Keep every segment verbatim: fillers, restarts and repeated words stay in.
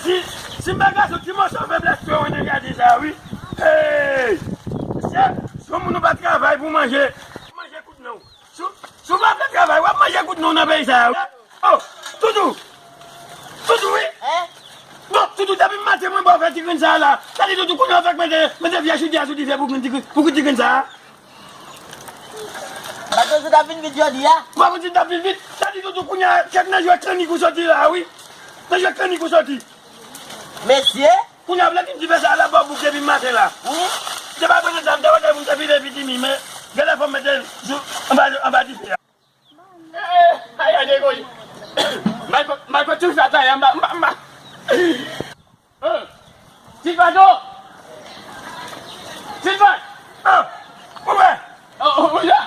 Si, si m pa gason, ki mòso feblès ke w nan gade sa, wi. Hey! Se, se yon moun ou pa travay pou manje. Manje kout nan w. Si, si w pa fè travay, w ap manje kout nan w nan peyi sa, wi. Oh, Toutou! Toutou, wi! Hein? Bon, Toutou, depi maten mwen ba w fè ti grenn sa la. Sa di Toutou, kounye a w fèk mete, mete vyè choudyè a sou dife pou grenn ti grenn, pou grenn ti grenn sa. Bato sou t ap vin vit jodi a. Bato sou t ap vin vit. Sa di Toutou, kounye a, kèk nan jwèt kannik ou soti la, wi. Nan jwèt kannik ou soti. Mesye. Kounye a, w vle di m ti fè sa la, ba w bouk depi maten la. Wi. Se pa grenn sa, m te wè pou m te file pitimi, men gade fò m mete l sou, anba, anba dife a. Eh, ay, ay, degoye. Mal fè, mal fè tout sa, ta, anba, anba, anba. Eh, Silvato! Silvat! Ah, konpè! Oh, oh, oh, ya!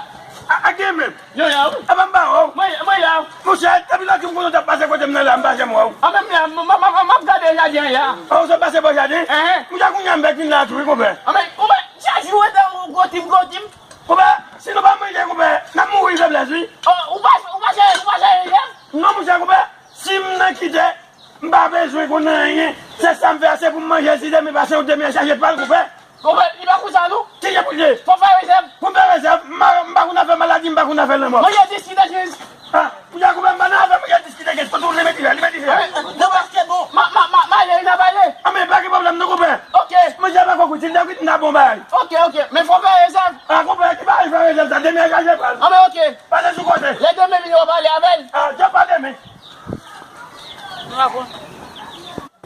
A, a gen menm? Yo, ya, wi. A, pa m ba w. Mwen, mwen, ya. Monchè, depi lòt jou m konnen w t ap pase kote m nan la, m pa janm wè w. A, menm la, m, m, m, m, m ap gade jaden an, ya. Oh, w sot pase bò jaden? Ehe. Monchè, kounye a m fèk vin la tou, wi, konpè. A, men, konpè, chak jou w rete gwo tim, gwo tim. Konpè, si nou pa manje, konpè, n ap mouri feblès, wi. Oh, ou pa, ou pa chèche, ou pa chèche, Jèf? Non, monchè, konpè, si m nan kite, m pa bezwen konn anyen. Se sa m fè a, se pou m manje, si demen pase, ou demen chaje pal, konpè. Konpè, li pa konsa, non. Ki jan pou l ye? Fò fè rezèv. Pou m fè rezèv, m pa, m pa konn afè maladi, m pa konn afè lanmò. Manje diskite kenz. Ah, pou y a konpè, m pa nan afè manje diskite kenz. Kote w li mete fè, li mete fè. Non, paske bon. Ma, ma, ma, ma, ale, n ap ale. Ah, men pa gen pwoblèm, non, konpè. Ok. Manje pa kòkout, si l ta kwit, m ta bon bagay. Ok, ok. Men fò fè rezèv. Ah, konpè, ki bagay fè rezèv sa? Demen a chaje pal. Ah, men ok. Pase sou kote. Lè demen vini, w ap pale avè l. Ah, jan pale, men.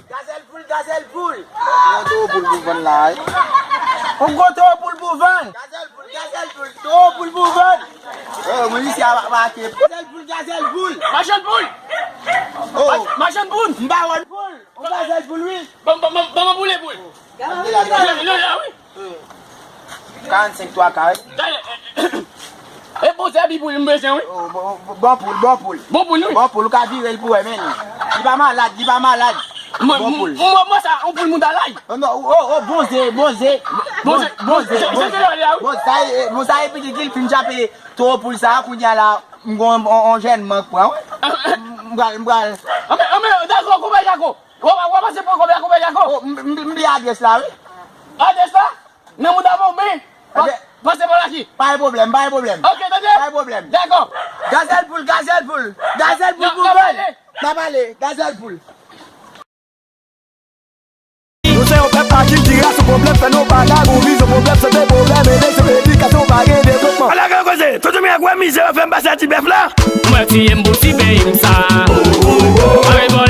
Gazèl poul, gazèl poul. Yon towo poul pou vann la, wi. Yon gwo towo poul pou vann. Gazèl poul, gazèl poul, towo poul pou vann. Oh, mwen isi a make. Gazèl poul, gazèl poul. Machann poul. Oh. Machann poul. M pa wè poul. Yon gazèl poul, wi. Ban, ban, ban, ban mwen poul e poul. Yo, yo, yo, wi. Karannsenk twa ka, wi. Talè, e bon sèvi pou li m bezwen, wi. Oh, bon, bon, bon poul, bon poul. Bon poul, wi. Bon poul, ou ka vire l pou wè, men. Li pa malad, li pa malad. Mwen, bon poul. Mwen, mwen sa, on poul moun dalay. Oh, non, oh, oh, bon ze, bon ze. Bon ze, bon ze, bon ze, bon ze. Bon, sa e, bon, sa e pitit li fin chape tro poul sa, kounye a la, m gon on, on jèn mank pran, wi. M pral, m pral. Anben, anben, dakò, konpè Jako. W ap, w ap pase pran konbyen, konbyen, dakò? Oh, m, m, m bliye adrès la, wi. Adrès la? Nan mouda bon, men. Pa, pase pa la ki? Pa gen pwoblèm, pa gen pwoblèm. Ok, tande? Pa gen pwoblèm. Dakò. Gazèl poul, gazèl poul. Gazèl poul pou vann. N ap ale, gazèl poul. Nou se yon pèp akiltire, sou pwoblèm fè nou pa ka mouri, sou pwoblèm sante, pwoblèm eleksyon, edikasyon, pa gen devlopman. Ala gen koze, tout moun ak wè mizè yo fè m pase a ti bèf la. Mwen tiye m pou ti bèy m sa. Mwen